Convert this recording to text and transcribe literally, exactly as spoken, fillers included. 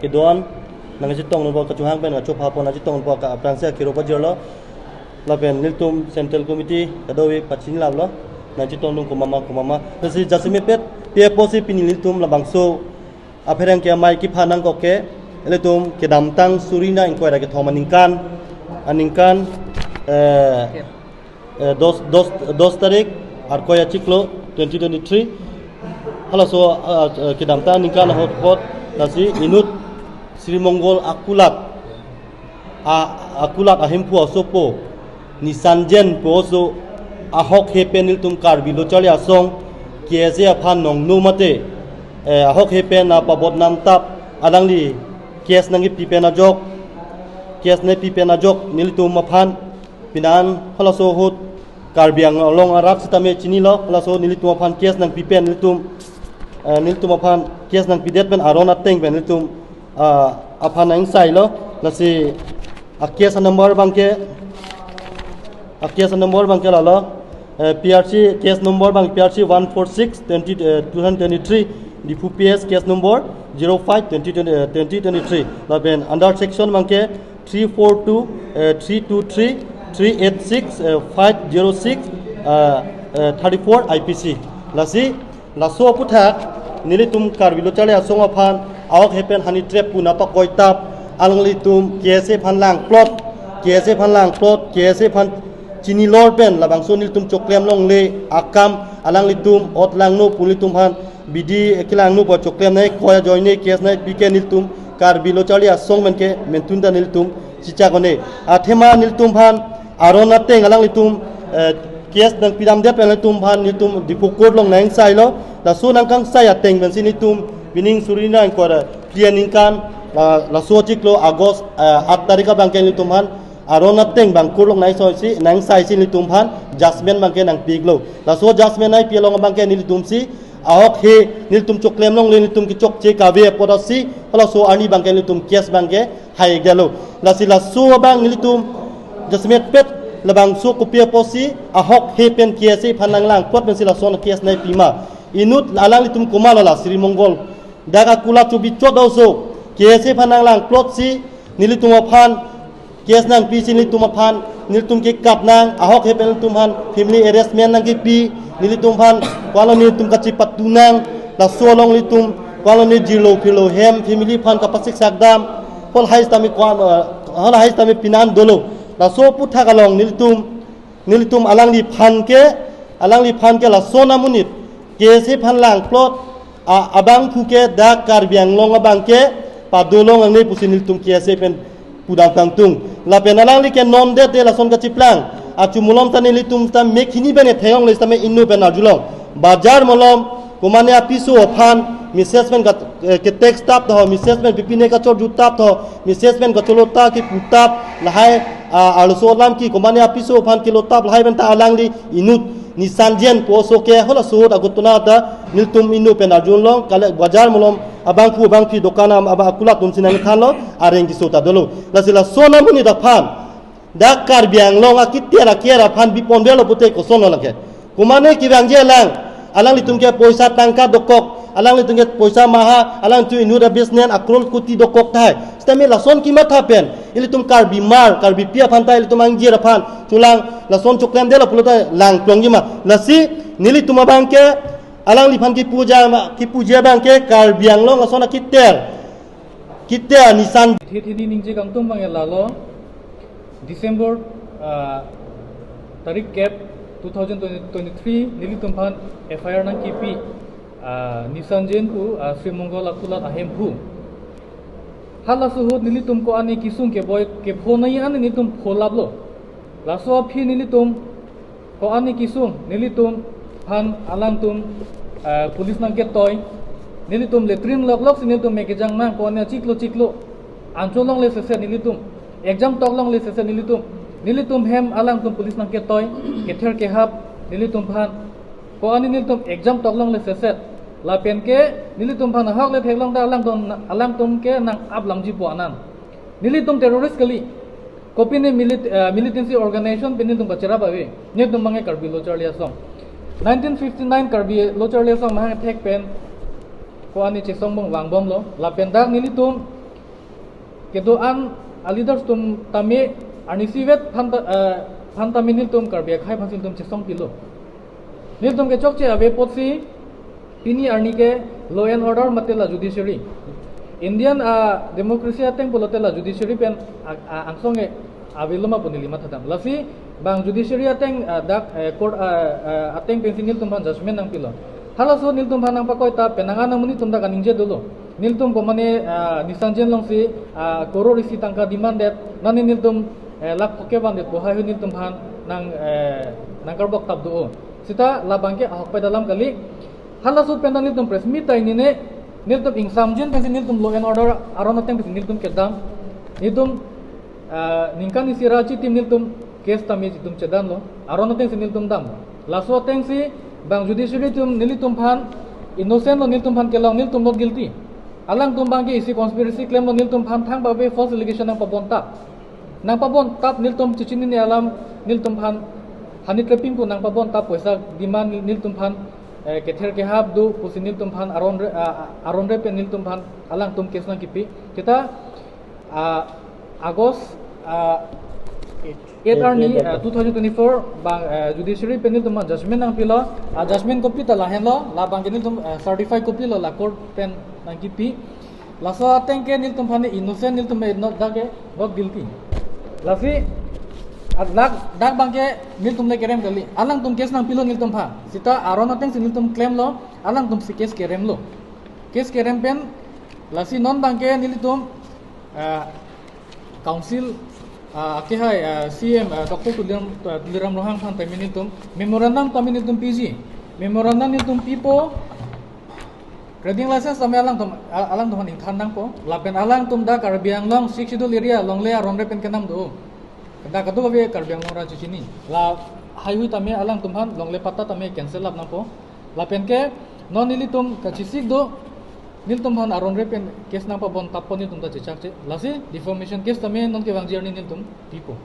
Kedo-an nangchetongdunpo, kachehang pen kachopha pon nangchetongdunpo, ka aphrangsi akiro pajirlo. Lapen nelitum Central Committee kadokave pachinilaplo, nangchetongdun komat ma komat ma. Lasi jasemet pet pi apotsi pini nelitum labangso apherangke amei kephan nangkok ke, ilitum kedamtang suri ingkoi ra kethom aningkan, aningkan, eh, eh, dos, dos, dos tarik, Arkoi achiklo, twenty twenty-three. Halaso, eh, eh, kedamtang aningkan ahut pot, lasi inut Sri Mongol akulat, a, akulat ahemphu asopo, Nisanjen pu aso, ahokhe pen nelitum Karbi Lo Charli Asong, K S A aphan nongno mate, eh, ahokhe pen nangpabodnam tap, alangli case nangkepi pen ajok, case nangkepi pen ajok, nelitum aphan, pinan halaso ahut, Karbi Anglong arat sitame chinilo, halaso nelitum aphan case nangpi pen nelitum, eh, nelitum aphan case nangpidet pen aron ateng pen nelitum, ah, aphan nangsailo, lasi a case number abangke, a case number abangke lalo, eh, P R C case number abang P R C one four six twenty, eh, two thousand twenty-three, Diphu P S case number zero five twenty twenty, eh, twenty twenty-three. Lapen under section abangke three four two, eh, three two three, three eight six, eh, five zero six, eh, eh, thirty-four I P C. Lasi, laso aphuthak, nelitum Karbi Lo Charli Asong aphan, ahokhe pen honey trap pu nangpakoi tap, alanglitum K S A aphan langplot, K S A aphan langplot, K S A aphan chinilor pen, labangso nelitum choklem longle akam, alanglitum ot langno pu nelitum aphan, bidi kelangno pu choklem nangkoi ajoine case nangpi ke nelitum Karbi Lo Charli Asong pen ke mentun ta nelitum chichak one. Athema nelitum aphan aron ateng alanglitum, eh, case nangpidamdet pen nelitum aphan nelitum Diphu court along nangsailo. Laso nangkangsai ateng pensi nelitum pining suri ingkoi ra phli aningkan, ah, laso achiklo August, eh, aat tarik abangke nelitum aphan aron ateng abang court along nangsaisi, nangsaisi nelitum aphan judgment abangke nangpi-iklo. Laso judgment nangpi along abangke nelitumsi ahokhe nelitum choklem longle nelitum kechokche kave apot asi, halaso arni abangke nelitum case abangke hai-iklo. Lasi laso abang nelitum jasemet pet labangso kopi apotsi ahokhe pen K S A aphan nanglangplot pensi lason case nangpi ma. Inut alanglitum komatlo la Sri Mongol. Dak akulat chubi chot oso. K S A aphan nanglangplotsi nelitum aphan case nangpisi nelitum aphan, nelitum kekap nang, ahokhe pen nelitum aphan family arrangement nangkepi, nelitum aphan, ko-an lo nelitum kachipatu nang, laso along nelitum, ko-an lo ne jirlo phirlo hem, family aphan kapasik sakdam, hol hai sitame ko-an, eh, hol hai sitame pinan dolo. Laso aphuthak along nelitum, nelitum alangliphan ke, alangliphan ke lason amonit, K S A aphan langplot, a, abangphu ke dak Karbi Anglong abangke padolong angne pusi nelitum K S A pen pudam kangtung. Lapen alangli ke non det de lason kachiplang. Achu malom ta nelitum ta mek hini pen ethek longle sitame inut pen arjulong. Bajar malom, komane apiso aphan, message pen ka, eh, ke text tap tho, message pen pipine kachorju tap tho, message pen kacholo ta kipu tap, lahai, a, arloso alam ke, komane apiso aphan kelo tap, lahai pen ta alangli inut Nisanjen pu oso ke halaso ahut aguttuna ta nelitum inut pen arjulong, kale bajar malom abangphu abangphi dokan am aba akulat atumsi nangthanlo, areng keso ta dolo. Lasi lason amonit aphan, dak Karbi Anglong akiter aker aphan biponbelo pute kosonlo lake. Komane kevangji alang, alanglitum ke poisa tangka dokok, alanglitum ke poisa maha, alanglitum inut a-business a-crore koti dokok tahai. Sitame lason kematha pen, ilitum Karbi mar, Karbipi aphan ta ilitum angjir aphan, chulang lason choklemdetlo pulote langplongji ma. Lasi nelitum abangke, alangliphan kipuja ma, kipuja abangke Karbi Anglong lason akiter, kiter Nisan. Hit hini ningje kangtung abang lalo, December, ah, tarik kep two thousand twenty-three, nelitum aphan F I R nangkipi, ah, Nisanjen pu, ah, Sri Mongol akulat ahemphu. Halaso ahut nelitum ko-an kesung keboi kepho nai an nelitum pholaplo. Laso aphi nelitum ko-an kesung, nelitum aphan alangtum, eh, police nangketoi. Nelitum latrine loklok si nelitum mek kejang nang, ko-an achiklo chiklo. Anchot longle seset nelitum. Exam tok longle seset nelitum. Nelitum hem alangtum police nangketoi. Kether kehap nelitum aphan. Ko-an nelitum exam tok longle seset. Lapen ke nelitum aphan ahokle theklong ta alangtum, alangtum ke nang-ap lamji pu anan. Nelitum terrorist kali. Kopine milit-, eh, militancy organization pen nelitum pacherap ave. Nelitum abangke Karbi Lo Charli Asong. Nineteen fifty-nine Karbi Lo Charli Asong mahang thek pen ko-an chesong bom vangbomlo. Lapen dak nelitum kedo-an a-leaders atum tame arnisi vet aphan ta, eh, aphan tame nelitum Karbi akhei aphan si nelitum chesong pilo. Nelitum kechokche ave apotsi pini arni ke law and order mate la judiciary. Indian, ah, democracy ateng pulote la judiciary pen a, a, angsong ke avelo ma pu neli mathadam. Lasi bang judiciary ateng, ah, dak, eh, court, ah, ah, ateng pensi nelitum aphan judgment nangpilo. Halaso nelitum aphan nangpakoitap, penang an amonit atum ta kaningje dolo. Nelitum komane, ah, Nisanjen alongsi, ah, crore isi tangka demand det, nani nelitum, eh, lakh phongo ke vandet pu haihui nelitum aphan nang, eh, nangkarboktap do. Sita labang ke ahokpet alam kali. Halaso pen ta nelitum press meet ta inine, nelitum ingsamjin pensi nelitum law and order aron ateng pensi nelitum kedam. Nelitum, ah, ningkan isi ra chitim nelitum case tame nelitum chedanlo, aron atengsi nelitum dam. Laso atengsi bang judiciary atum nelitum aphan innocent lo, nelitum aphan kelong, nelitum not guilty. Alangtum abang ke isi conspiracy klemlo, nelitum aphan thang babe false allegation nangpabontap. Nangpabontap, nelitum chechinine alam, nelitum aphan honey trapping pu nangpabontap, poisa demand nelitum aphan, eh, kether kehap do pusi nelitum aphan aron re, ah, aron re pen nelitum aphan alangtum case nangkipi. Sita, ah, August, ah, eight arni, ah, two thousand twenty-four bang, ah, judiciary pen nelitum aphan judgment nangpilo. Ah, judgment copy ta lahenlo, labang ke nelitum, ah, certified copy lo, la court pen nangkipi. Laso ateng ke nelitum aphan innocent, nelitum not, dak ke not guilty. Lasi, ah, dak, dak abang ke nelitum le kerem kali. Alangtum case nangpilo nelitum aphan. Sita aron atengsi nelitum klemlo, alangtumsi case keremlo. Case kerem pen, lasi non abang ke nelitum, ah, council, ah, akehai, ah, C M, ah, Doctor Tuliram, ah, Tuliram Ronghang aphan tame nelitum memorandum tame nelitum piji. Memorandum nelitum pipo, trading license tame alangtum, a-, alangtum aphan ingthan nangpo. Lapen alangtum dak Karbi Anglong Sixth Schedule area longle aron re pen kenam do. Dak kadokave Karbi Anglong ra chechini. La haihui tame alangtum aphan longle patta tame cancel up nangpo. Lapen ke non nelitum kachesik do, nelitum aphan aron re pen case nangpabontappo, nelitum ta chechakche. Lasi defamation case tame non kevangji arni nelitum pipo.